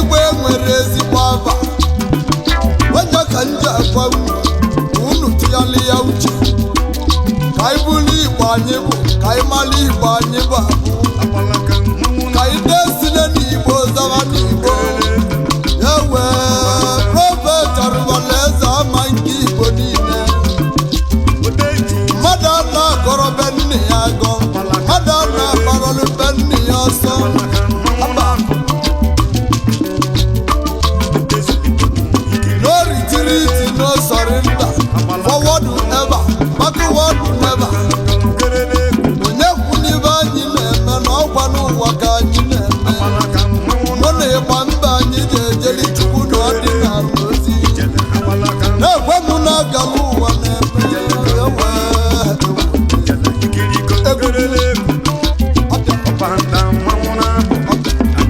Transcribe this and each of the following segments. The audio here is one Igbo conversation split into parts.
Igbo enwere ezigbo ava. Onye ka nje agwa unu ka unu tụgharị ya uche, ka anyị bụrụ Igbo anyị bụ, ka anyị mara Igbo anyị bụ abụ, ka anyị desine n'Igbo zara n'Igbo. Ya wee Prophet Arụbalaeze ama nke Igbo niile. Mmadụ a na-akọrọ be nne ya agọ, mmadụ a na-akparọlụ be nne ya ọsọ. Aba. No retreat, no surrender. Forward ever, backward never. Onye kwụ n'ibe anyị na-eme na ọkwa n'ụwa ka anyị na-eme. Mụ na ịgba mba anyị ga-ejeli Chukwu na ọdịnala ozi. Na-ekwe m na agala ụwa na-eme ewe.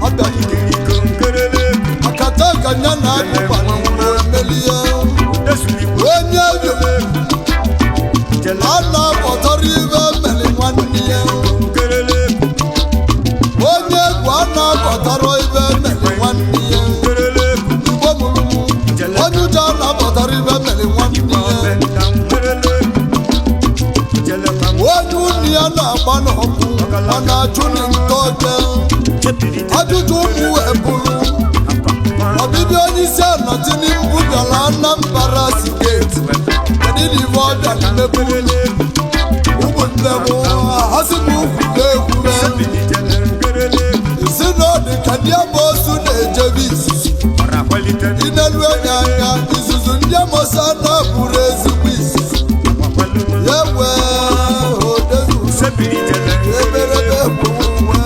Ọbịa ọkata ka nya na-agụkwa n'Igbo emelie. Onye bi a na-akpọtọrọ ibe mere nwanne ya. Onye egwu a na-akpọtọrọ ibe mere nwanne ya. Igbo mụrụ m, onye ụjọ a na-akpọtọrọ ibe mere nwanne ya. Onye unu ya na-agba n'ọkụ, ọ na-achụ n'nte oke. Ajụjụ ụmụ wee bụrụ ọbịbịa onye isi ala Tinubu bịara Anambra Steeti, kedu na ife ọ bịara mmepe unu? Ụmụnne m, asị m ukwu na-ekwube si na ọ dị ka ndị amoosu na-ejebe izuzu inelu enye anya izuzu. Ndị amoosu a na-abụrụ ezigbo izuzu ya wee odezu eberebe bụ nwa.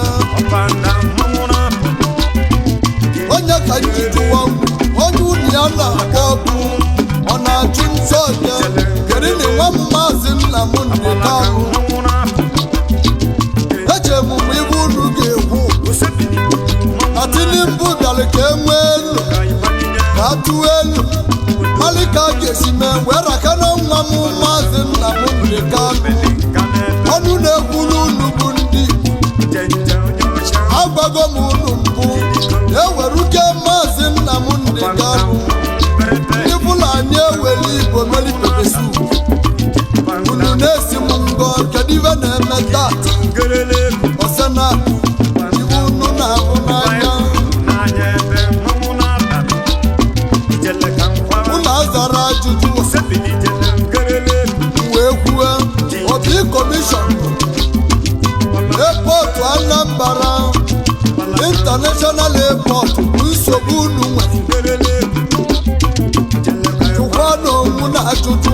Onye ka nji jụwa unu, onye unu ya na-akpọ ọkụ, ọ na-achụ nsọ ọbịa? Kedu na nwa Maazị Nnamdị Kanụ eche m mgbe ibe unu ga-ekwu na Tinubu bịara ka e nwee elu, ka a tụọ elu mali ka a ga-esi mee wee raka na nwa m Maazị Nnamdị Kanụ. Ọnụ na-ekwuru unu bụ ndị Igbo, agwago m unu mbụ, eweruke Maazị Nnamdị Kanụ, ndị Fulani ewere Igbo meri pepper soup. Unu na-esi m ngọ, kedu ibe na-eme tata ọsena ibe unu na-ahụ n'anya? Unu azara ajụjụ wee kwue obi commission airport, Anambra International Airport bụ nsogbu unu nwere. Jụkwa n'onwu na ajụjụ,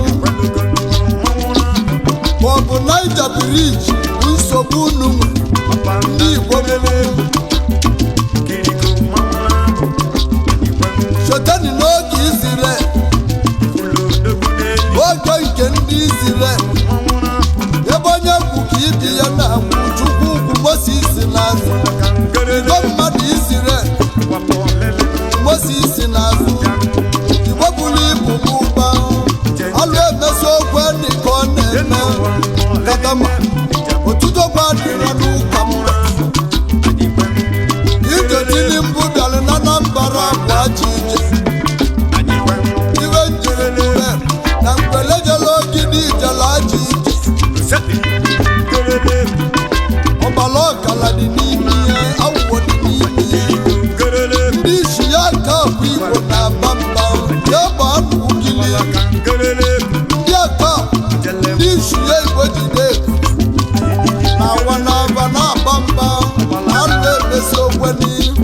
maọbụ Niger Bridge bụ nsogbu unu nwere, ndị Igbo mere. Chetani n'oge Israel, oge nke ndị Israel, ebe onye kwu ka ibi ya na-akwụ Chukwu ukwu Moses n'azụ igwe mmadụ Israel, Moses n'azụ Igbo buru ibu bụ ụba alụ emesi okwe ka ọ na-eme katama otuto gwa dịrọ n'ụka mba. Ije Tinubu bịara na Anambra bụ ajọ ije. Iwe njiri nure na mgbelejela ogidi ijele ajọ ije. Ọbara ọkala dị n'ime ya, awụwo dị n'ime ya. Ndị isi ya ka bụ Igbo na-aba mba ya bụ anụ ugili. Ndị aka ndị isi ya Igbo jide na awa na-aba na-aba mba anụ emesi okwe n'ihu.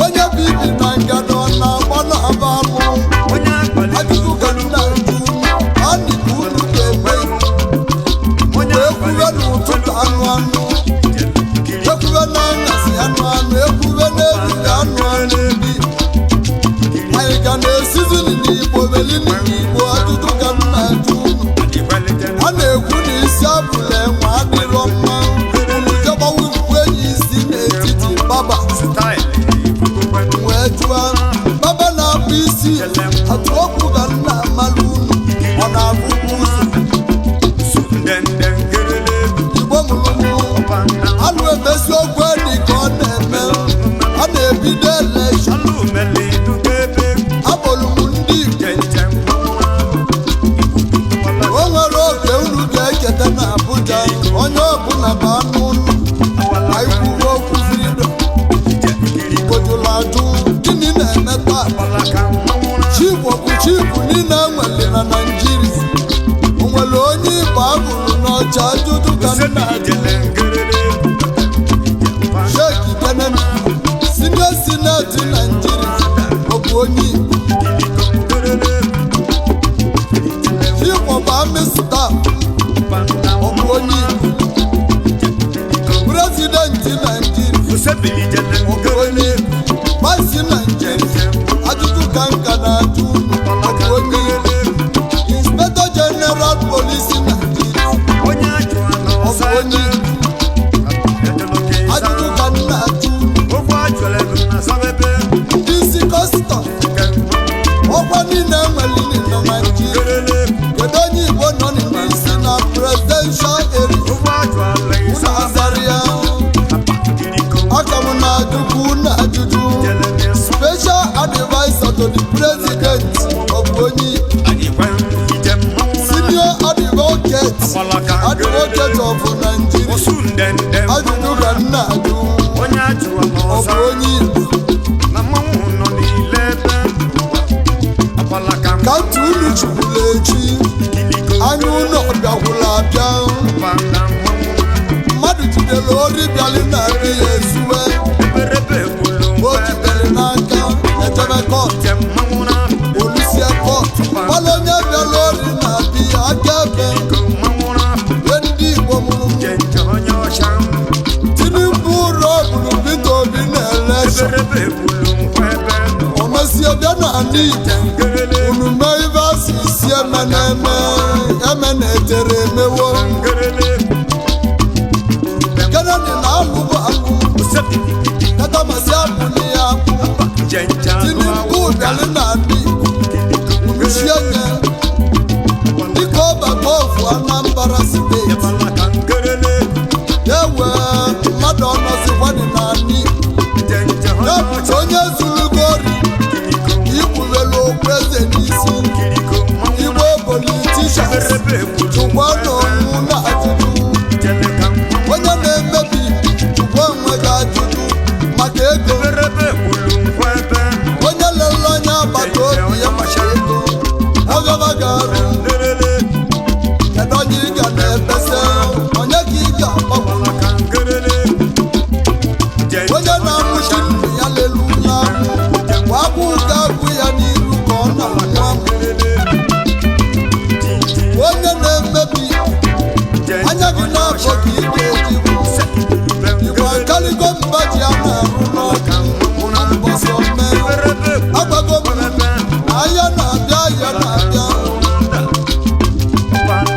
Onye bụ ibi na ngada ọ na-agba na-aba anụ. Ajụjụ ka nna njụ anị ka unu ga-eme wee kwuwe n'ụtụtụ anụ anụ, ekwuwe n'anyasị anụ anụ, ekwuwe n'ehihie anụ anụ. Ndị anyị ga na-esizini n'Igbo welini n'Igbo? Ajụjụ ka nna jụ unu. A na-ekwu na isi abụla enwe adịrọ mma. Unu jegbawa ukwu enyi isi n'etiti baba wee jụọ baba na-akpụ isi atụ okwu ka nna amala unu ọ na-abụkwa ụzọ. Igbo mụrụ mụ, anụ emesi okwu dị ka ọ na-eme a. Ga-ebido election. Akpọrọ m ndị Igbo, o nwere oge unu ga-eketa na Abuja, onye ọbụla bụ anụ ụlọ. Anyị kwuru okwu freedom, Igbo jụrụ ajụ, gịnị na-eme taa? Chief bụ chief niile enwere na Naijiria, o nwere onye Igbo agụrụ n'ọcha? Ajụjụ ka m na-ajụ. Sheikh Kenene, senior senate Naijiria, ọ bụ onye Igbo? Chief of Army Staff, ọ bụ onye Igbo? President Naijiria, ọ bụ onye Igbo? Vice Naijiria, ajụjụ ka nka na-ajụ unu, ọ bụ onye Igbo? Inspector General Police Naijiria, ọ bụ onye Igbo? Ajụjụ ka m na-ajụ unu. Ndị isi custom, ọkwa niile enwere na Naijiria, kedu onye Igbo nọ n'isi na presidential area? Unu azara ya? Aka m na-ajụkwu unu ajụjụ. Special adviser to the president, ọ bụ onye Igbo? Senior advocate of Nigeria, ajụjụ ka m na-ajụ, ọ bụ onye Igbo? Na mmanwụ nọ n'ile ebe Ka ntị unu chikwula echi, anya unu ọbịakwula abịa. Mmadụ jidere ori bịalị na be ya, ezuwe o jidere n'aka, ejebe court, olusie court, gbala onye bịara ori na be ya aka ebe. Ye ndị Igbo mụrụ m, Tinubu rọbụrụ Peter Obi na election, o mesie bịa n'ala Igbo, unu mee ibe asị isi eme na-eme eme na etere emewo. Kennedy na-alụ bụ alụ katamasị abụli ya akpụ. Tinubu bịara n'ala Igbo, unu sie nye dịka ọbata ofu Anambra Steeti ya wee mmadụ ọnọzikwadị n'ala Igbo. Ya bụcha onye zulugo ori ka ikpubelu okpu eze n'isi. Igbo politicians, jụkwa n'onwu na ajụjụ. Onye na-emebi, jụkwa onwe gị ajụjụ maka ego. Onye lere onye agbata obi ya maka ego, ọgaba ga-arụ. Kedu onye ị ga na-ebesa? Onye ka ị ga-agbagwo? Onye na-amụchi nna ya lelu n'amụ kwa agwụ ga-agwụ ya n'iru ka ọ na-amụ amụ. Onye na-emebi, anya gị na-abọ ka ị ga-eji bụ Igbo akaligo mba ji a na-arụ n'ọkụ mbọsọ mee. Agbago m ahịa na-abịa, ahịa na-abịa.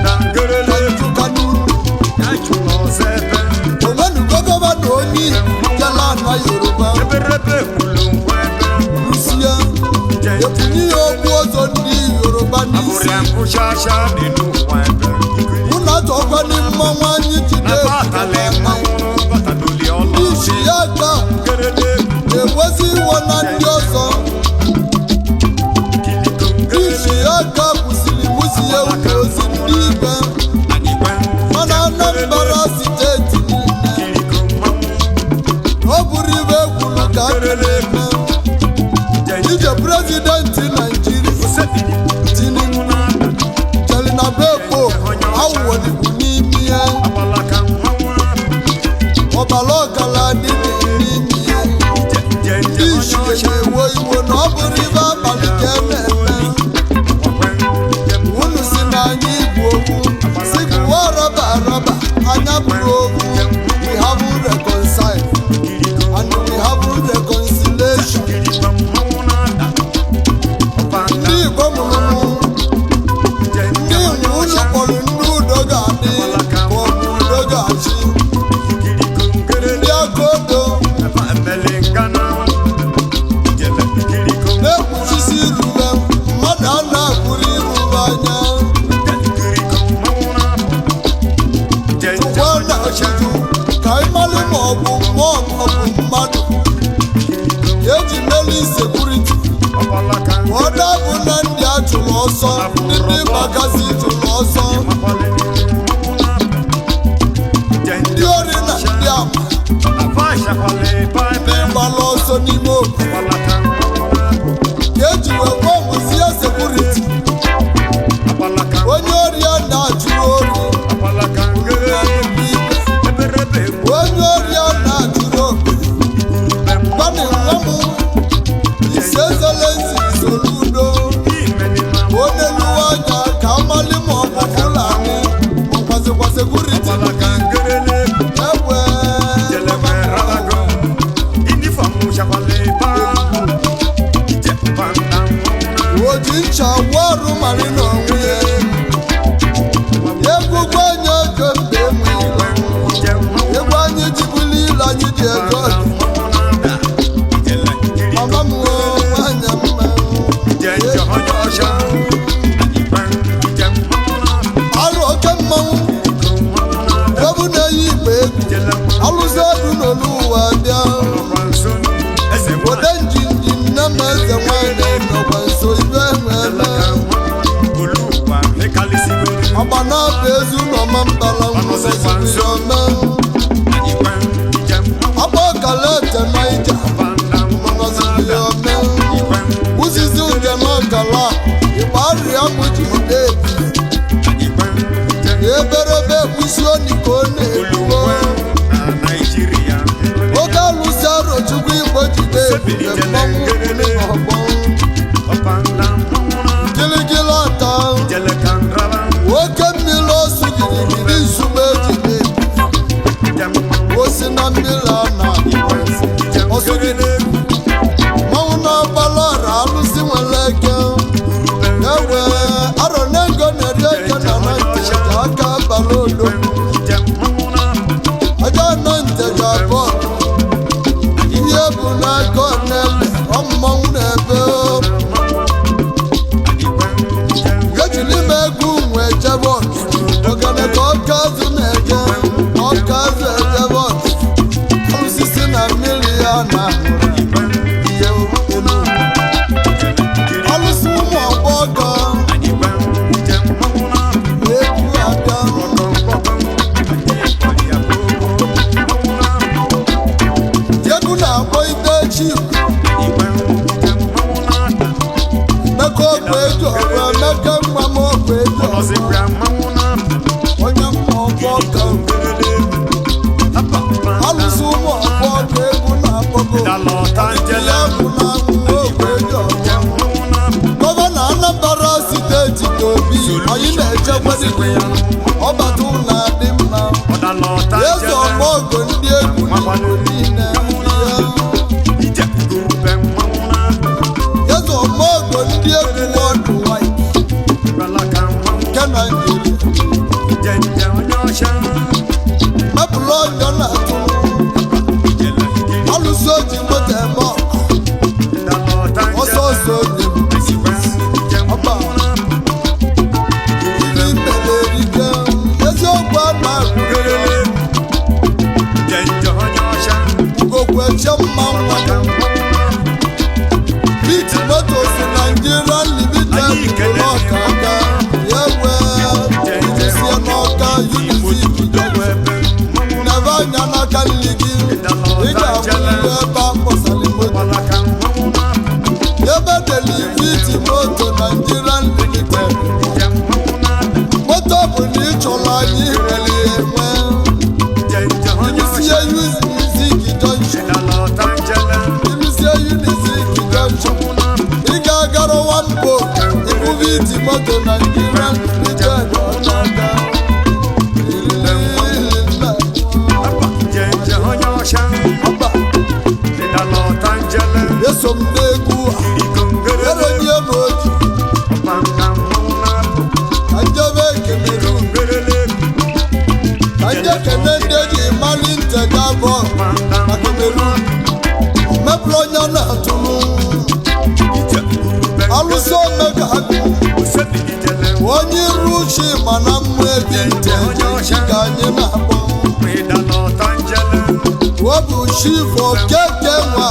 Ka njuka n'unu onwenugo gọvanọ onye Igbo jela ana Yoruba rusie, etinye ya okwu ọzọ ndị Yoruba n'isi. Unu achọkwana mmanwụ anyị jide. Ndị isi ya aka na-enwezi iwe na ndị ọzọ. Ndị isi ya aka kwụsịrị mụzi ya ụlọ ozi ndị igwe, mana Anambra Steeti niile, ọ bụrụ ibe kwuru ka a na-eme ije. President Naijiria Tinubu chere na be Pope awụwoligwu n'ime ya, ọbara ọkala dị n'ime ya. Ndị ishike na-ewe iwe na ọ bụrụ ibe abalị ka e na-eme. Unu si na anyị igwu okwu si gbuwa rọba rọba anya bụrụ okwu. We haven't reconciled and we haven't reconciliated. security. Ọ dabụ na ndị a chụrụ ọsọ, ndị Bakassi chụrụ ọsọ, ndị ori na ndị ama, ndị gbara ọsọ n'ime obodo ka eji wee fọmụzie security. Onye ori a na-achụrụ ori, onye ori a na-achụrụ obodo. Gwanị nwa m isi ezelensi Soludo, oneluwe anya ka amali ma ọ bụ Fulani ọkwazikwa security egbe. Oji ncha warụ mari na onwe ya, egwugwu anyị oge mgbe enweghị egwu anyị jibuli ile anyị ji ego ọdụ. Mama m nwanyị mma. Arụ oke mmanwụ ebu na-eyi igbe egwu alụsị ọdụ n'olu ụwa bịa wode njinji nne m eze nwanyị nọkwa nso ibe enweme ọgba na-abụ ezu n'ọma mbala nwụrụziome ọgba ọkala ete naija nọziome uzizi ude n'ọkala ịgba arịa mụ ji de eberebe egwusi oni ka ọ na-eruo oge alụsị Arochukwu Igbo jide ebube mmanwụ ọgbọ gịlịgịlị ata oke mmiri osu girigiri izugbe ejide osi na mmiri a na osugide mmanwụ na-agbala ọra alụsị nwere eke ewe arọ na-ego na-eri eke na na nteja aka abalị odo aja na nteja abụọ ihe bụ n'aka na-ebe ọ mmanwụ na-ebe ejiri m egwu nwee jebe ogene ka ọka azụ na-eje ọka azụ ejebe osisi na mmiri ya na ihe elu alụsị ụmụ agbọghọ egwu ada. Egwu na-akpọ ite chief Emeka ọgwụ eji ọgwụ Emeka nwa m ọgwụ eji ọgwụ onye mma ọgbọ ọka alụsị ụmụ agbọghọ egwu na-akpọgo ya bụ na ọgwụ eji ọgwụ. Gọvanọ Anambra steeti Obi anyị na-echekwa ọbata ụlọ adị mma eze ọgbọgọ ndị egwu n'Igbo niile ya. Eze ọgbọgọ ndị egwu wọdụ waịd nke Naijiria mepụlụ ọjọ na-atụ alụsị oji moto eme ọkụ ọsọ ọsọ oge ọba ndị mgbede erike eziokwu a na-akwụ ugokweche mma nwa Bit Motors Nigeria Limited n'ọka aka ya wee ijisie n'ọka Unizik nebe anya n'aka nri gị ị ga-ahụ ilu ebe a kpọsara moto ebe deli Bit Moto Nigeria Limited. Moto bụ na ị chọrọ anyị nwere enwe ilusie Unizik Junction, ilusie Unizik Junction ị ga-agara nwambo ịbụba iti moto Nigeria Limited ọchaka. Ọba eso m n'egwu a eronye m oji ka njebe Cameroon ka nje kene ndị eji mali ntega bọọlụ na Cameroon mepụrụ onye na-atụrụ alụsị omega agụ onye iru uchi mana mmụ ebi ntị ka anyị na-akpọ ọ bụ chief Okeke nwa.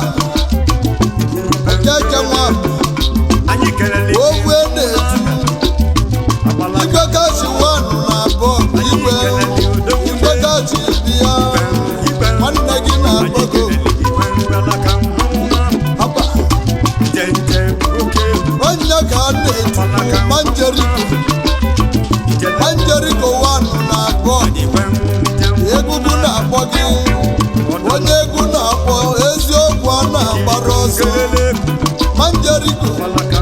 ọzọ. Manjerigo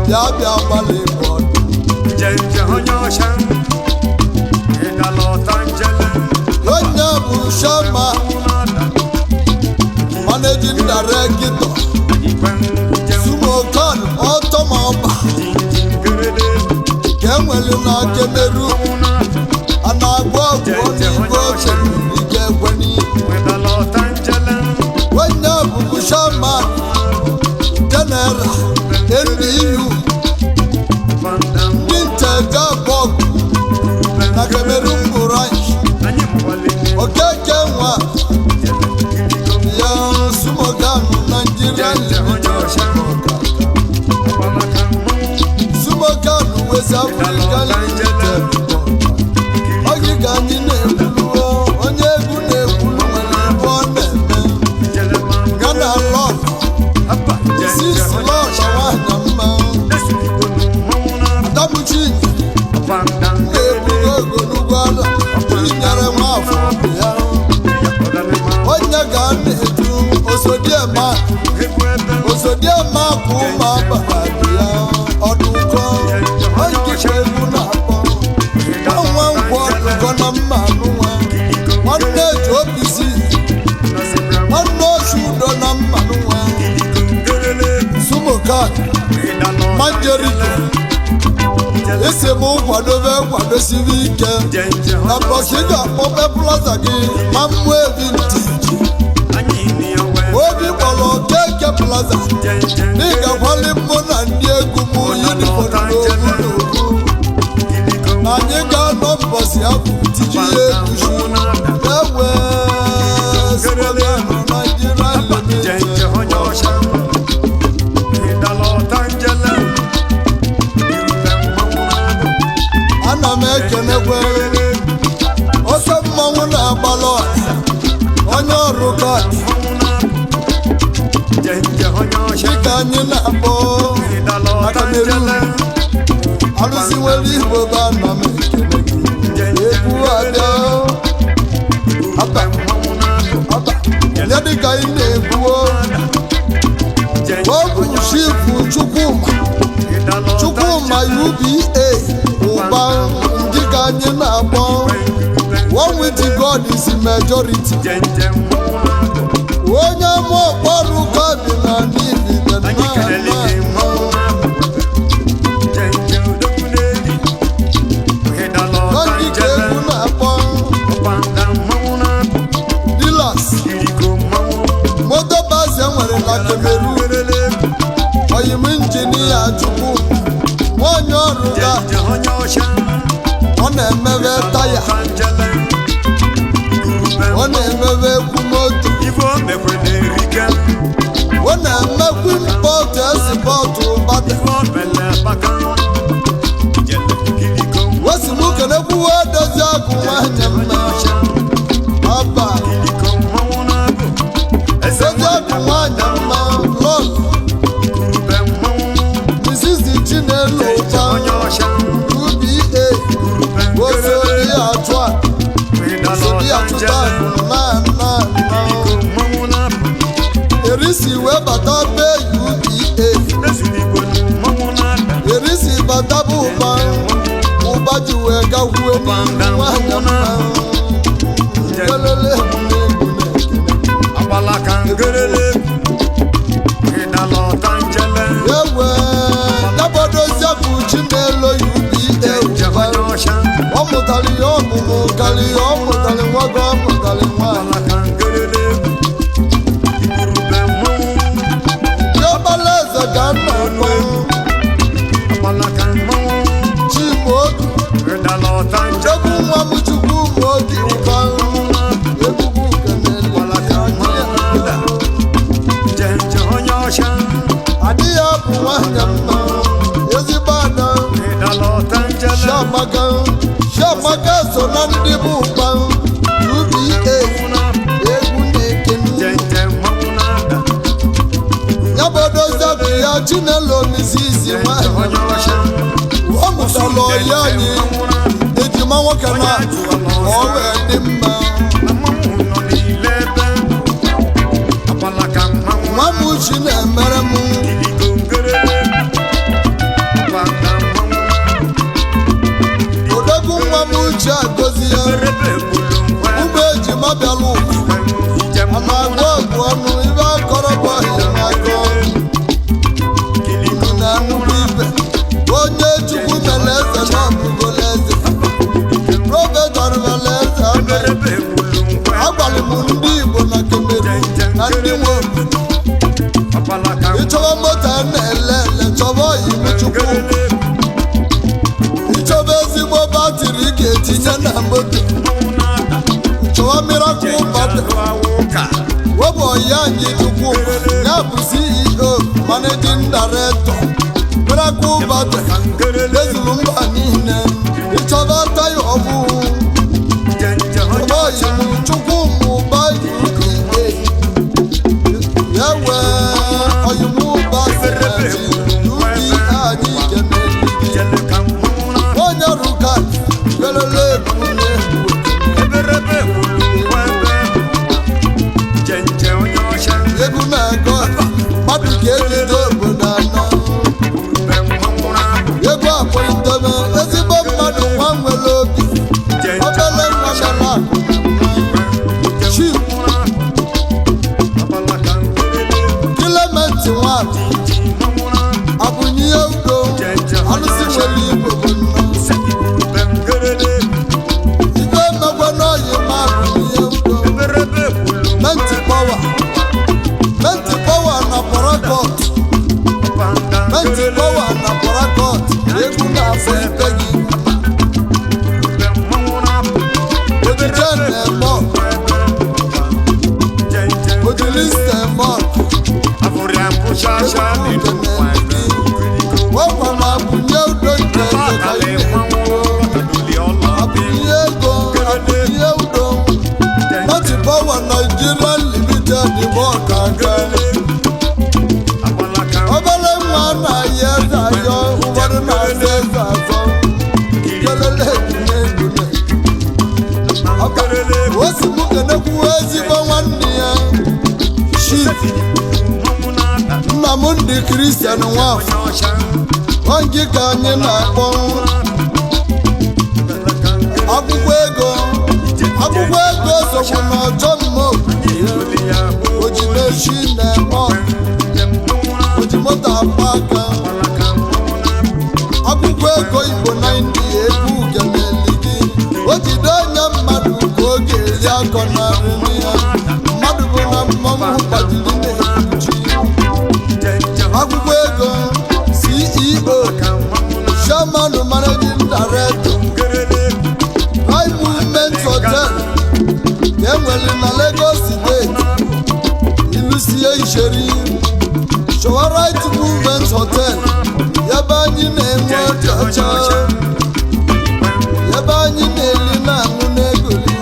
bịa bịa gbalị bọọdụ. Njenje onye ọcha, ịdala ọta njele. Onye bụ shama managing director Sumocon Automobile ka enwere na Cameroon. A na-agba ọgwụ n'igwe oche ike ekweni. Onye bụbu shama general NDU ndị nteje bọgụ na Cameroon branch. Okeke nwa ya Sumocon Nigeria Limited, Sumocon West Africa Limited. Oge ka anyị na-ekwuluo, onye egwu na-ekwulu nwere ibu ọ na-eme. Ghana lọd sis lọd nwanyị mma Adamuchi na-ebugo ogologo ala tinyere nwafọ ya. Onye ga na-edu osodiema osodiema ka ụmụ agbara ya ọdụkọ ojikwa egwu na-akpọ nwa nkwọ ọdụkọ na mma anụnwa nwanne ji obisi nwanne osu udo na mma anụnwa. Sumocon Manjerigo isi m kwadobe kwadosibe ike na mbọchị ga-akpọpe plaza gị ma mmụọ ebi ntị obi kpọrọ Okeke Plaza n'ịgakwali mụ na ndị egwu m yunifọm n'okwu n'okwu na anyị ga-anọ mbọsị abụ tiji ya egwusi ewe. Sumocon Nigeria Limited. Ana m ekenekwe oke mmanwụ na-agbalụ ọha, onye ọrụ gọd dịka anyị na-akpọ na Cameroon alụsị nwere igbo bụ ana m ekene gị egwu abịa aba aba ya dịka anyị na-egbuo. Ọ bụ chifu Chukwuma Chukwuma UBA ụba ndị ka anyị na-akpọ one with God is majority. Onye ama ọkpọrụ ka bi na n'ibite na ndị ka egwu na-akpọ dealers moto basi enwere na Cameroon. Oyim injinia Chukwu nwanyị ọrụ ga ọ na-emebe taya, ọ na-emebe egwu moto, ọ na-emekwu mpọtụ esipọtụ bata. Wesimukenekwuwe dozi akụ nwanyị mma aba dozi akụ nwanyị mma lọl Mrs. Chinelo ụba UBA osodi atụ a osodi atụta akụ na na na erisi wee bata be UBA erisi bata bụ ụba ụba ji wee gakwuo n'ihu nwanyị mma lelele egwu ewe dabodozie bụ Chinelo UBA ụba. Ọ mụtara ihe ọmụmụ karịa ihe ọ mụtara nwoke, ọ mụtara nwaanyị. Diọkpala eze ka nna akpọ Chimaobi egwu nwa m Chukwumaobi ụba egwugwu kenele adị ya bụ nwanyị mma ezigbo ada. Chiamaka Chiamaka so na ndị bụ ụba UBA egwu na-ekene ya bụ odoziakụ ya Chinelo Mrs. nwanyị ọ mụtara ọyị anyị ejima nwoke na ọ wee dị mma. Nwa m uchi na-emere m Ịchọba moto a na-ele ele, chọba oyi m Chukwu. Ịchọba ezigbo battery ị ga-etinye na moto, chọba Miracle Battery. Webụ oyi anyị Chukwu, ya bụ CEO, managing director, Miracle Battery ezuru mba niile. Ịchọba taya ọbụ, chọba oyi m Chukwu mụba UPA ya wee oyimụba simenti UPA anyị keneligi onye rụka welele egwu na-egwu. Egwu na-agọ mmadụ ka ejide obodo anọ. Egwu akpọlitebe ezigbo mmadụ, nwa nwere obi obele nwa mere akụ Chief Clement Nwatụ abụnye udo alụsị nwere igbo bụ nnọọ ife emekwa n'oyi ma abụnye udo. Menti Power, Menti Power na Port Menti Power na Port, egwu na-afọ ibe gị. Ojije na-eme ọkụ, ojiliste eme ọkụ. Wọ́pọ̀ na abụnye udo nke ego ka ị na-ekwu. Abụnye ego, abụnye udo. Menti Power Nigeria Limited bụ ọkaka. Obere nwa na-ayị eze ayọ, ụfọdụ na-asa eze azọ. Kelele egwu na-egwu na o si mụ kenekwu ezigbo nwanne ya, Chief nna m ndị Kristian Nwafọ nwangi ka anyị na-akpọ akwụkwọ ego. Akwụkwọ ego sokwu na ọjọ mma ojimechi na-eme ọkụ, oji moto akpa aka. Akwụkwọ ego Igbo 90 egwu ugeneli gị o jide onye mmadụ ka ọ ga-eri akọ na arịrị ya mmadụ bụ na mmọnwụ gbajiri na-ekpuchi. Akwụkwọ ego, CEO, chairman, managing director, Prime Movement Hotel ka enwere na Lagos Steeti. Ilusie isheri chọwa Right Movement Hotel, ebe anyị na-enwe ọcha ọcha, ebe anyị na-eli na-aṅụ n'egoli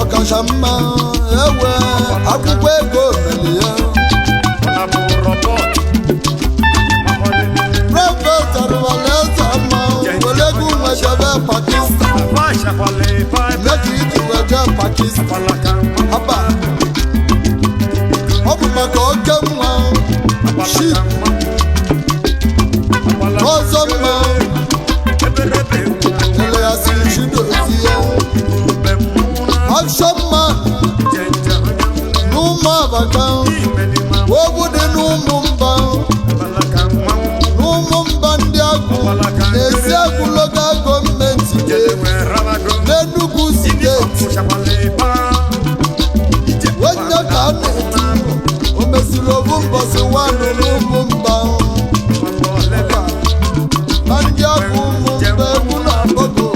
ọkacha mma. Ewe akwụkwọ ego meli ya. Prọfet arụwalaeze ama were ego nwejebe Pakistan leka iji weje Pakistan aba. Ọ bụ maka oke nwa ship ọzọ mma ele ya siri chidozie action man n'ụmụ abaka ogwu dị n'ụmụ mba, n'ụmụ mba ndị agụ na-esi agụ local gọọmenti n'Enugu Steeti. Onye ka a na-eti o mesiri obu mbọsị nwanụ n'ụmụ mba na ndị agụ ụmụ mba egwu na mbogo.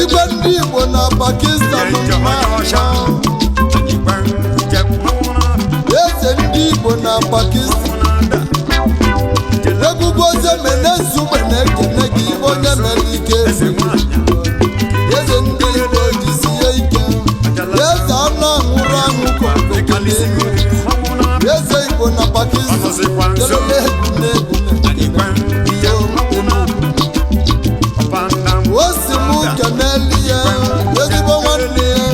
Igwe ndị Igbo na Pakistan mma, eze ndị Igbo na Pakistan. Egwugwu oze menezugbe na-ekene gị ibe onye mere ike. Eze ndị Igbo jisie ike, eze anụ anwụrụ anwụ kọkọ n'elu, eze Igbo na Pakistan. Kelele egwu na-egwu o si m keneli ya ezigbo nwanne ya.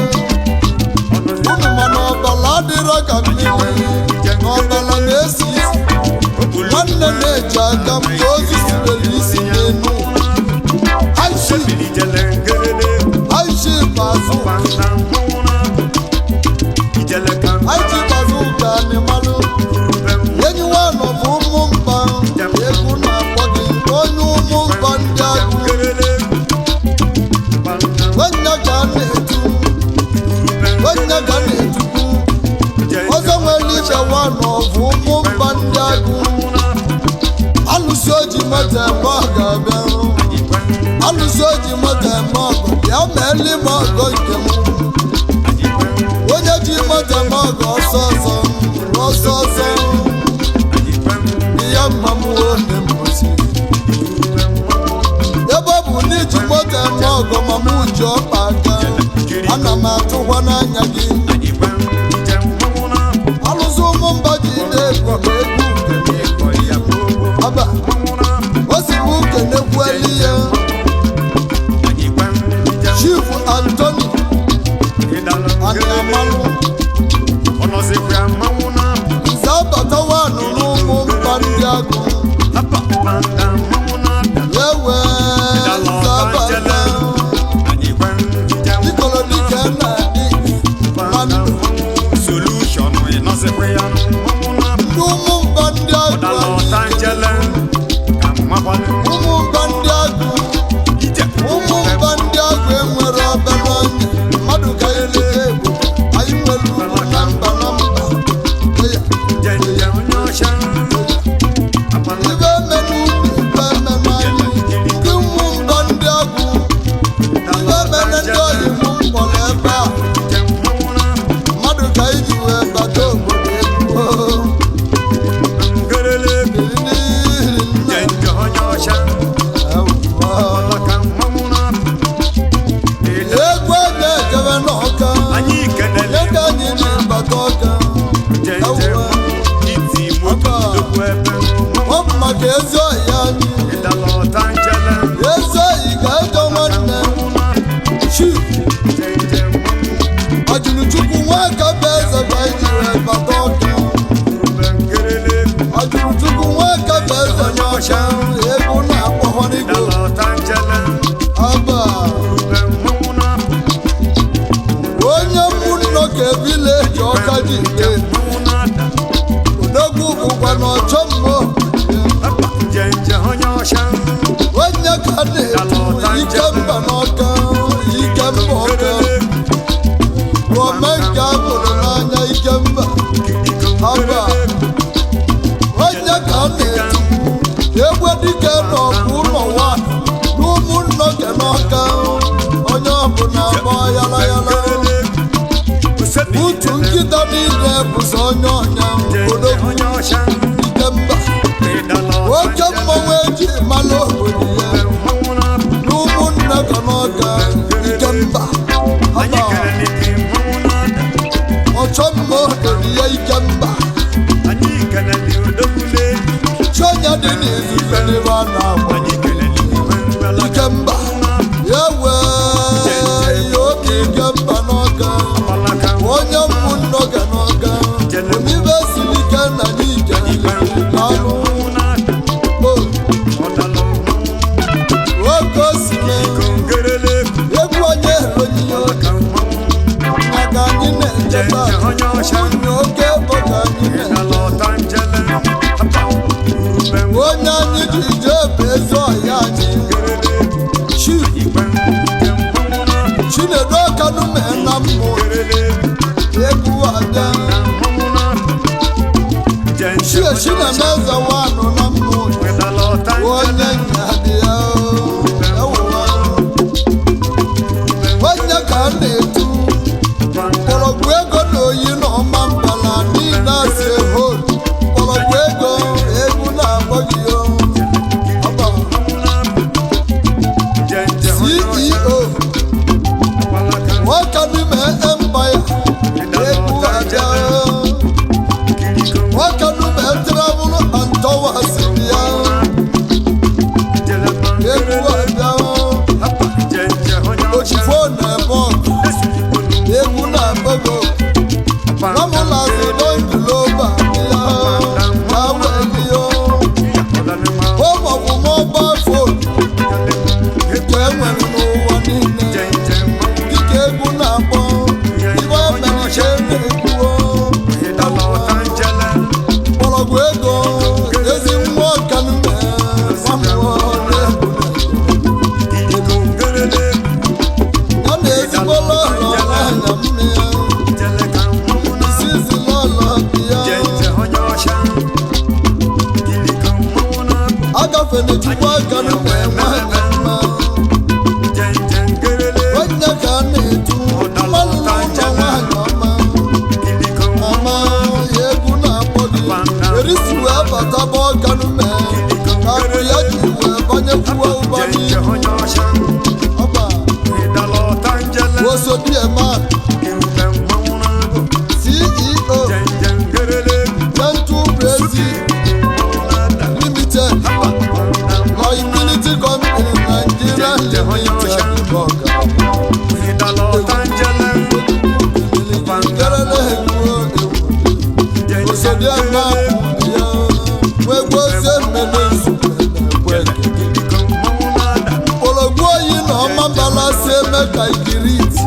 Unu mana ọbala adịrọ ka mmiri na ọbala na-esi isi. Nwanne na-eji aka mgbe ozu sibere isi n'elu. Aishi bazụ, aishi bazụ ka anyị malụ enyi nwanọ bụ ụmụ mba. Egwu na-akpọ gị onye ụmụ mba ndị agụ nwanne ka a na-etu, nwanne ka a na-etukwu. of Ụmụmba ndị agụ. Alụsị oji moto eme ọgọ bịa, alụsị oji moto eme ọgọ bịa, ma eli m ọgọ nke m. Onye ji moto eme ọgọ, ọsọ ọsọ, ọsọ ọsọ. Ihe mma m nne m osi ebe ọ bụ na iji moto eme ọgọ, ma m ji ọkpa aka, ana m atụkwa n'anya gị. Alụsị ụmụ mba ji na-egwu egwu nke aba o si m kenekwueli ya. Chief Anthony Aniamalụ nze abatawanụ n'ụmụ mba ndị agụ ewe nze abata dikọrọ dike na-adị na ndụ. Solution ịnọzikwa ya Ndị ụmụ mba ndị agụ, anyị ụmụ mba ndị agụ, ụmụ mba ndị agụ enwere obere ọnya mmadụ ka anyị leta egwu. Anyị nwere ugwu na mba na mba. Eya. Ibe eme n'ubi, ibe eme n'anyị, ndị ụmụ mba ndị agụ, ibe emene ndị oyi mụ mkpọrọ ebe a mmadụ ka anyị ji wee bata obodo egwu. Egwu ga-ejebe n'ọka ego anyị ji bata ọka. Ọ bụ maka ezi oyi anyị, ezi oyi ga-ejọ nwanne. Chief Ọjụrụchukwu nwaka bụ eze ka anyị ji wee bata ọka. Ọjụrụchukwu nwaka bụ eze n'ọka, egwu na-akpọghọrịgo aba. Onye mmụnnọ ka vileji ọka ji lee odogwu bụkwa na ọchọ mmụọ. Onye ka na-etu ike mba n'ọka, ike mba ọka, ome nke a pụrụ n'anya, ike mba aba. Onye ka na-etu egbe dike n'ọkụ ụlọ nwa n'ụmụnnọ ke n'ọka, onye ọbụla gbọ yala yala. Utu nkịta niile bụzọ onye ọnya odogwu ike mba, oke mmọnwụ eji mara obodo ya n'ụmụnne ka n'ọka, ike mba Anyị haba. kelele gị mmanwụ na-ada. Ọchọ mma obodo ya, ike mba. Anyị kelele odogbule. Chionya dị n'izuzu n'ebe a na-agba. Anyị kelele igwe mbala. Ike mba ya wee ya obi, ike mba n'ọka. Alaka. Onye mmụnne ga n'ọka, omibe siri ike na n'ike alụ. Mmanwụ na-ada. Ọdala mmanwụ. Nwoke osime. Kongerele. Egwu onye onyinyo Ka mmanwụ. maka anyị na-echeta ụmụnne oke bụ ka anyị na Ịdala ọta njele. Hapa. Urube. Onye anyị ji jee bụ ezi ọhịa anyị. Ngerele. Chief Igwe mmanwụ na-ada. Chinedu Ọkanụ mee na mmụ. Ngerele. Egwu abịa. Na mmanwụ na-ada. Jenje. Chie Chinemeze wanụ na mmụ. Ịdala ọta njele. Onye nyadị ya ewuwa, onye ka a na-etu mgbọrọgwụ ego na oyi na ọma mbala niile asị hol mgbọrọgwụ ego, egwu na-agbọ gị o. Ọba. Mmanwụ na-ada. Jenje. CEO Alaka. nwoke n'ime empire, egwu abịa. Nwoke n'ime travel and Fenechukwu aka na-enwe mma. Onye ka a na-etu mmanụ n'ụlọ nwaanyị ọma. Mama ya egwu na-akpọ gị erisi wee bataba ọganụ mee ka akụ ya ji wee banyekwuo ụba n'ihu ọba. Osodiema, CEO, Gentle Brazil Limited, Liability Company Nigeria Limited. Osodiema ya wee gwozie mmele nzukọ mkpọrọgwụ oyi na ọma mbala si eme ka ikiriti.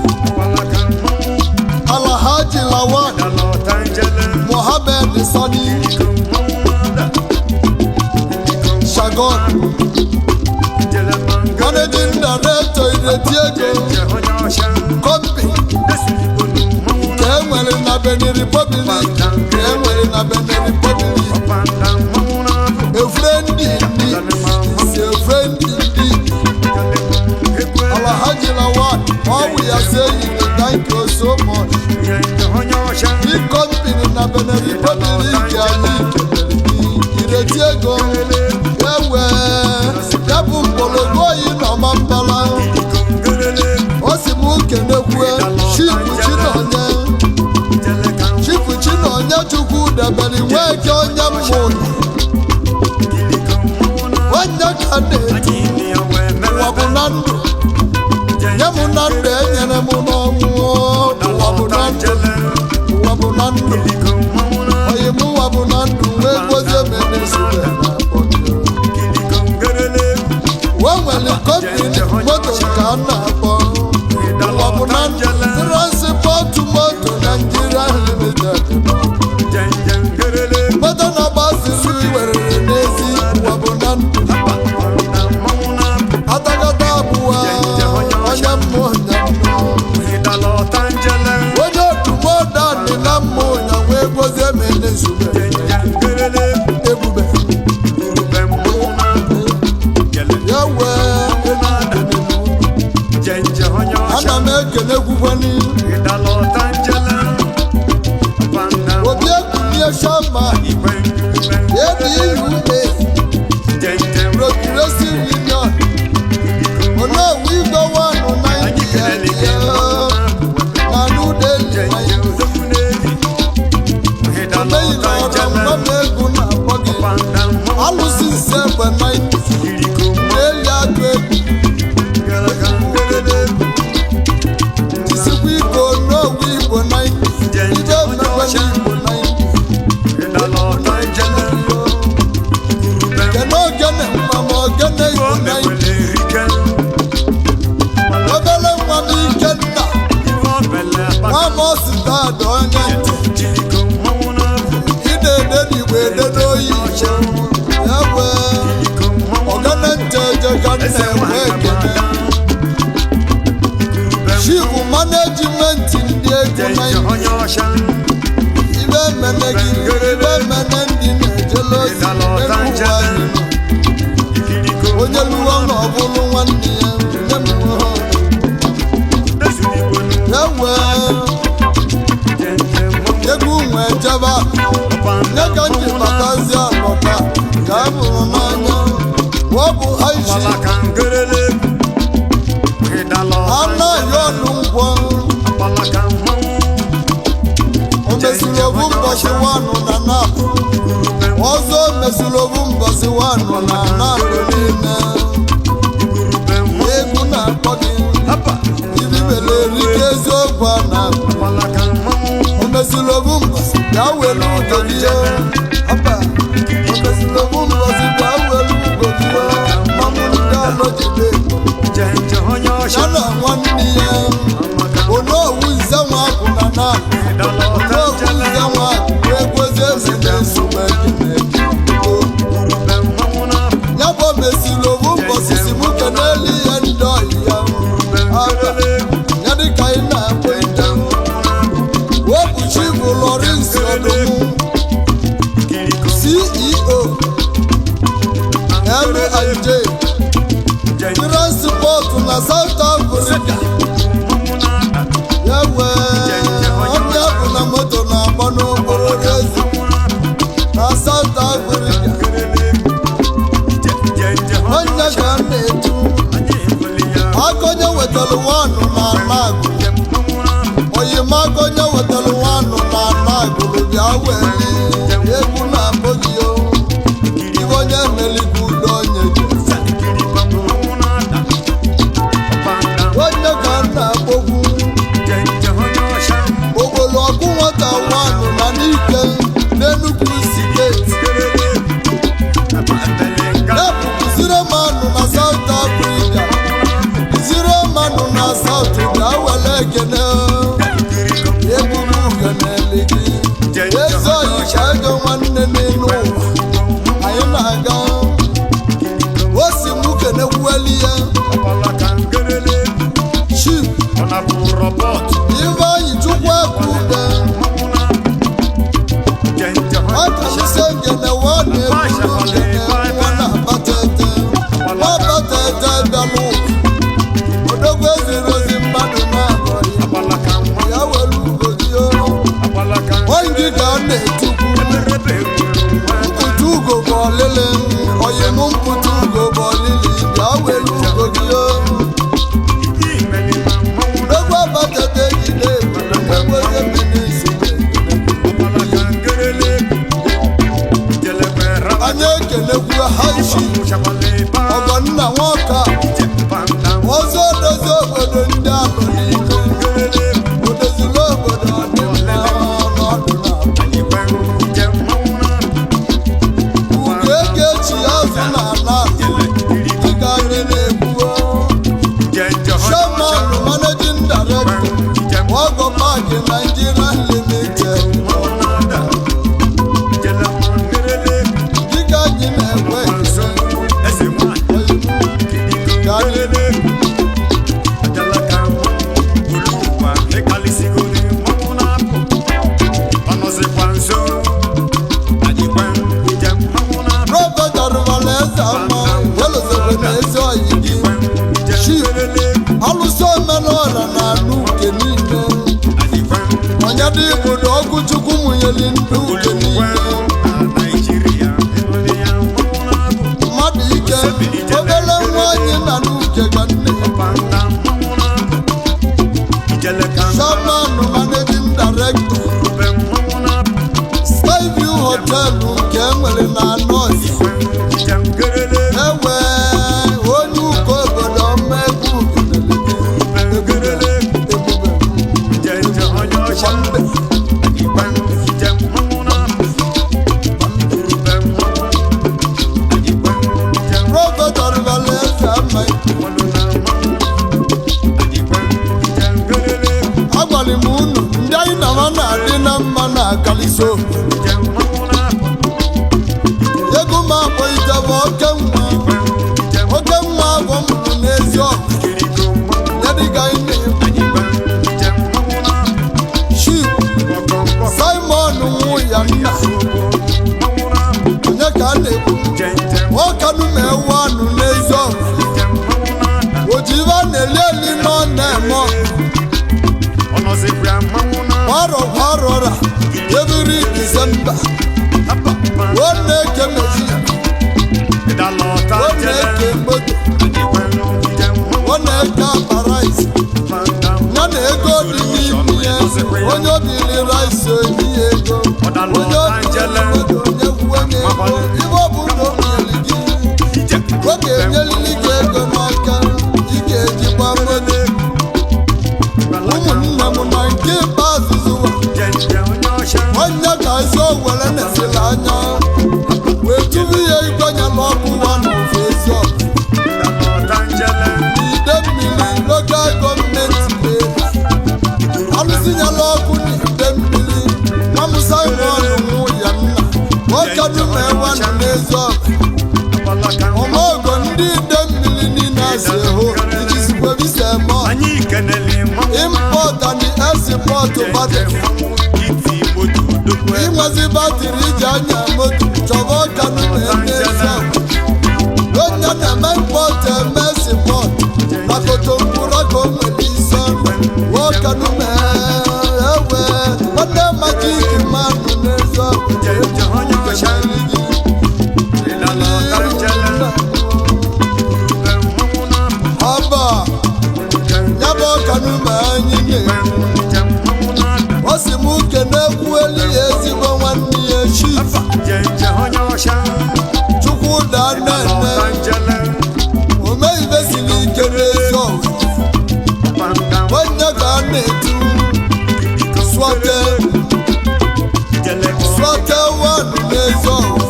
Alhaji Lawan Mohammed Sani Shagon, Managing Director, Ireti Ego Company ka e nwere na Benin Republic, ka e nwere na Benin Republic. A friend indeed is a friend indeed. Alhaji Lawan, all we are saying is thank you so much. Big company na Benin Republic anyị kelere gị. Ireti Ego ewe ya bụ mgbọrọgwụ oyi na ọma mbala. O si m kenekwue Chifu Chinonye, Chifu Chinonye Chukwu debere nweke onye mmụrụ nwanne ka na-etu. Ụwa bụ na ndụ, nye m na ndụ enyere m n'ọnwụ. Ụwa bụ na ndụ, ụwa bụ na ndụ, oyi m, ụwa bụ na ndụ. Wee gozie mere nsogbu na-akpọ gị. Wee nwere kọmpini moto nke a na-akpọ Ụwa bụ na Ndụ Transport Moto Nigeria Limited. Moto na-agbaziri werere n'ezi. Ụwa bụ na ndụ, atakata abụọ onye mmụọ nya onye otumoda dị na mmụọ nya wee gozie mere nsogbu ebube ya wee. Ana m ekele gwugweni Obi Ekunye Shama, ADUA Progressive Union, Onowu Igwe wanụ Naijiria na New Delhi. Omeyi na ọrụ nwa m egwu na-akpọ gị alụsị nse egbe 90 na-eli atụ egwu. Jisikwa ike Onowu Igbo 90 ije mmekwe n'Igbo 90. Kene ogene nwa m, ogene Igbo 90, obere nwa m Ikenna nwa m ositadị onye ntị ị na-ede n'igwe ede n'oyi ya wee ogene ntị eje ka m na-enwe ekene. Chief management ndị ego 90 ibe mene gị, ibe mene ndị na-ejele ozi elu ụwa anyị nọ. Onye luo na ọ bụrụ nwanne ya nne m nwe ya wee egwu nwee jebe nye ka m ji batazi alọta ka a bụrụ n'anya ọ bụ aichi anaghị ọnụ ngwọ. O mesiri obu mbọchị wanụ na napụ ọzọ, o mesiri obu mbọchị wanụ na napụ niile. Egwu na-akpọ gị iribere erike eziokwu a na o mesiri obu mbọchị bịa were ugo gị ọba. O mesiri obu mbọchị bịa were ugo gị. Mmanwụ ndị alọjide ya na nwanne ya Onowu nze nwa akwụ na na Onowu nze nwa akwụ egwozi eze na-esogbu ekene. Ya bụ mesiri owu mbọsị si mụ kenelu ihe ndị ọyị ya aka ya dịka ị na-akpọ ite wepụchi bụ Lọrịnsị Ọdụmụ. kene. Egwu m kenele gị. Ezi oyi ka ego nwanne n'elu ụwa. Anyị na-aga. O si mụ kenekwueli ya. Chief Ifeanyi Chukwu Ekwude. Akalịsị ngene wa na-ebulu ngene nwa na-abatete. Nwa abatete bịala ụwa. Odogwu eziri ozi mmadụ na-abọghị. Ya were ugo gị o. Onye ka a na-etukwu. Mpụta ugo bụ ọlịlị. Oyi m mpụta ugo bụ ọlịlị. Bịa were ugo gị o. Odogwu abatete gide ebulu. Egwu eze mmiri nsogbu. Anyị ekelekwu ha ichi. Ọgọnna nwoke a. Ọzọ dozi obodo ndị alụ niile. Odozili obodo ọ dị mma ọnọdụ na ugo ego echi azụ na ala dịka anyị na-ekwuo. Chairman, Managing Director, Wago Park Nigeria Limited. Dịka anyị na-ekwe ekele, ka anyị Robert Arụbala eze ama welozebe na ezi oyi gị. Chief alụsị omenala na anụ uke niile. Onye dị bụ na ọgụ Chukwu mụnyeli ndụ uke niile. Mmadụ ike obere nwa anyị na n'uke ka nne. Chairman, Managing Director, Skyview Hotel nke enwere na Anọzi. Ewe onye ụkọ obodo ọma egwu ebube ebube mbe. Robert Arụbala eze ama. Agwara m unu ndị anyị na ha na-adị na mma na-akalịsị obodo. Ego m akpọitebe oke nwa. Oke nwa agwọ m bụ n'ezi ọgụ. Ya dịka anyị na-ekwu. Chief Simon nwụ ya nna. Onye ka a na-ekwu? Ọkanụ ma ewu anụ n'ezi ọgụ. Oji ibe a na-eli eli nọ na-eme ọgụ. Kwarọ kwarọra every December. Ọ na-eke machine, ọ na-eke moto, ọ na-eke akpa rice. Ya na ego dị n'ime ya. Onye obili rice onye ya ego. Onye obili moto onye gwuo onye ego. Ibe ọ bụ na o nyere gị, ọ ga-enyelili gị ego n'aka. Ị ga-eji gba moto. Ụmụnne m na nke ikpeazụ zụwa. Onye ka ezi owere nesịrị anya wee tụrụ ya igwe n'ọkụ nwa n'ofe ezi ọkụ. Ide mmiri Local Government Area. Alụsinyela ọkụ n'ide mmiri. Nwa m Simon nwụ ya nna. Nwoke dum ewe nọ n'ezi ọkụ. Ọmọgọ ndị ide mmiri niile asị hụ iji sikwa visa eme ọkụ. Anyị kenele mmanwụ. Import and export battery. Iti moto dokwe. Inwezi battery iji anya moto chọba ọkanụ na-eme ezi ọkụ. Onye na-eme import eme export. Na kotompụrụ ka o nwere isi ọrụ. Nwokanụ mee ewe nwanne majik mmanụ n'ezi ọkụ. Njenje onye ọcha. Ịdala ọta njele. Ube mmanwụ na-apụ. Ọba ya bụ ọkanụ ma anyị na-ekwu. Nje mmanwụ na-ada. Ọ sị m kene kwueli ya ezigbo nwanne ya chief Njenje onye ọcha. Chukwu daa nene. Ọta njele. Omeibe siri ike n'ezi ọgụ. Panda. Onye ka a na-etu swate Jele. swate wanụ n'ezi ọgụ.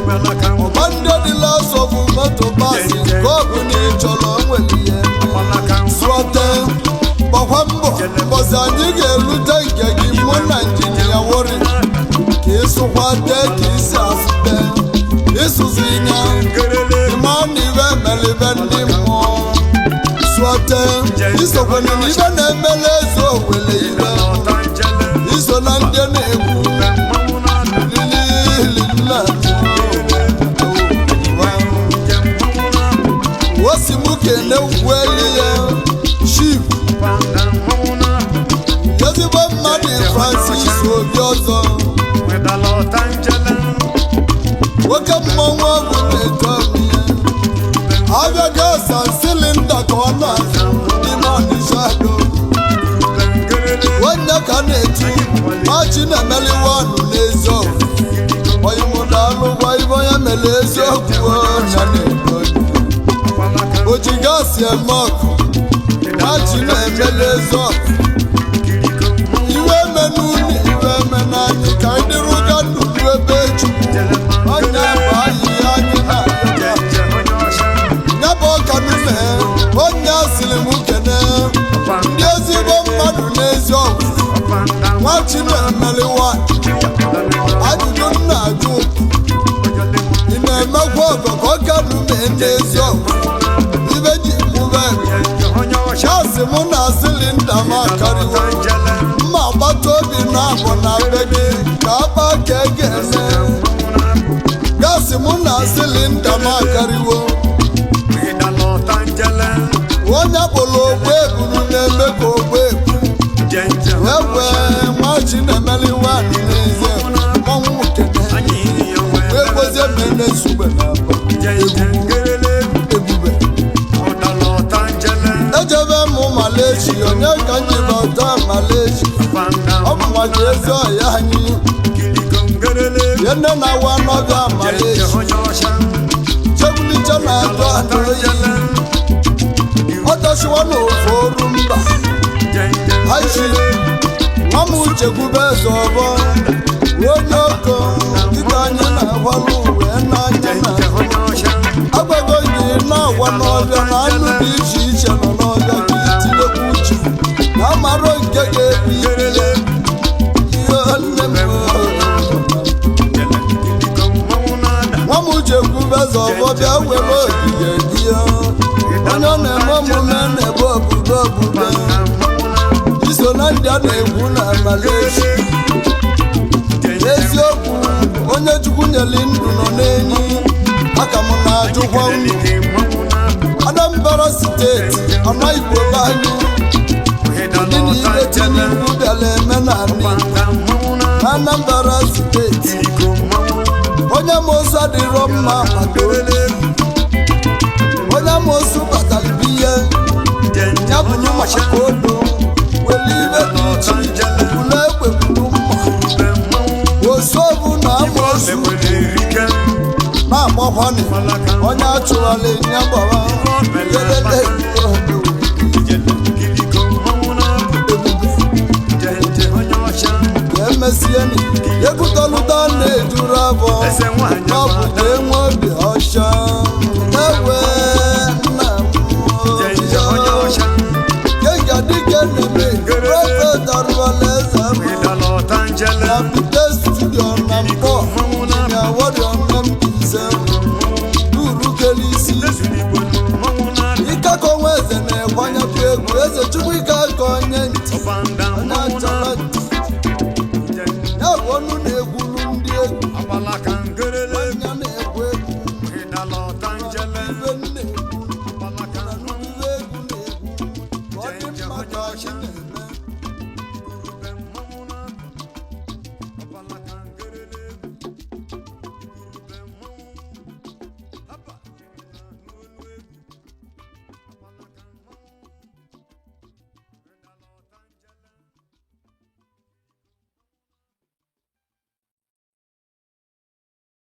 Ọbande dị lasọfụ moto pasị nke ọ bụ na ị chọrọ nwere ihe sụọte. Gbakwa mbọ, mbọsị anyị ga-erute nke gị, mụ na Injinia Wori, ka ịsụkwa tee ka isi asụte ịsụzi nya ịma na ibe emelibe ndị mmụọ sụọte. Isokwana na ibe na-emele eze owele ibe iso na ndị na-egwu lililila. Osi mụ kene ugwu ya chief, ezigbo mmadụ, Francis Obi ọzọ, nwoke mmọnwụ ọgwụ na-eto ọnụ ya abịa gas and cylinder ka ọ na-azụ n'ime Ọnịsha do onye ka na-eti machi na-emeliwa ọnụ n'eziokwu. Oyimụdalụgwa ibe onye mere eziokwu ọnya na-eto o ji gas eme ọkụ. Machi na-emeli eziokwu iwe eme n'ụlọ, iwe eme n'anyị, ka anyị dịrị ụga nnukwu ebe Chukwu onye bụ anyị anyị na-arịọ ya bụ ọka n'ume. Onye asịrị m kene ndị ezigbo mmadụ n'ezi ọgwụ nwa Chinemeliwa. Ajụjụ m na-ajụ, ị na-emekwa ọgọ ka ọka n'ume n'ezi ọgwụ ibe ji mụbe chasị mụ na cylinder m akarịwo mma agbata obi na-abụ na be gị ka aba ka e ga-eme gas mụ na cylinder m akarịwo. Onye kpụrụ ogbu ebulu na-eme ka ogbu ebu egwe. Nwa Chinemeliwa n'ezie mmanwụ kene egwozie mene sugbe na ebube. Ejebe m Malaysia, onye ka njibọta Malaysia? Ọ bụ maka ezi ọya anyị ye nne na awa n'ọbịa Malaysia chekwuliche na-atụ anụ oyi ọdọchiwa n'ofe oru mba hachi. Nwa m chekwube eze ọbọ onye oko dịka anyị na-agwalụ wee n'anya na agwago gị na-agwa n'ọbịa na anụ dị iche iche nọ n'ọbịa ka itinyekwu uche na amarọ nke ga-ebu ibe ya ihe nne m. Nwa m chekwube eze ọbọ, bịa were ogige gị ya. Onye ọ na-eme omume na-ebe obube obube iso na ndị a na-egwu na Malaysia. Eziokwu, onye Chukwu nyere ndụ nọ n'enyi aka m na-ajụkwa unu. Anambra Steeti, ọna Igbo be anyị dị na ibe Tinubu bịara eme na ala na Anambra Steeti. Onye amosu adịrọ mma maka onye onye amosu batara bụ ihe ya bụrụ maka odo were ibe dị iche iche bụrụ egbe bụrụ mma osobu na amosu na-agbakwani onye achụghara ya gbawa yelele. Ebube ka emesieni egwutọlụta na-ejuru afọ ọ bụ ka enwe obi ọcha ewe nna m kenga dike na-eme prọfet arụbala eze m na Pite studio na mpọ na wọrịọ na Mbaise uru kere isi ịkakọ nwa eze na-ekwanyekwa egwu eze Chukwu ike aka onye ntị onye achọrọ ntị ya bụ ọnụ na-ekwulu ndị egwu. Abalaka.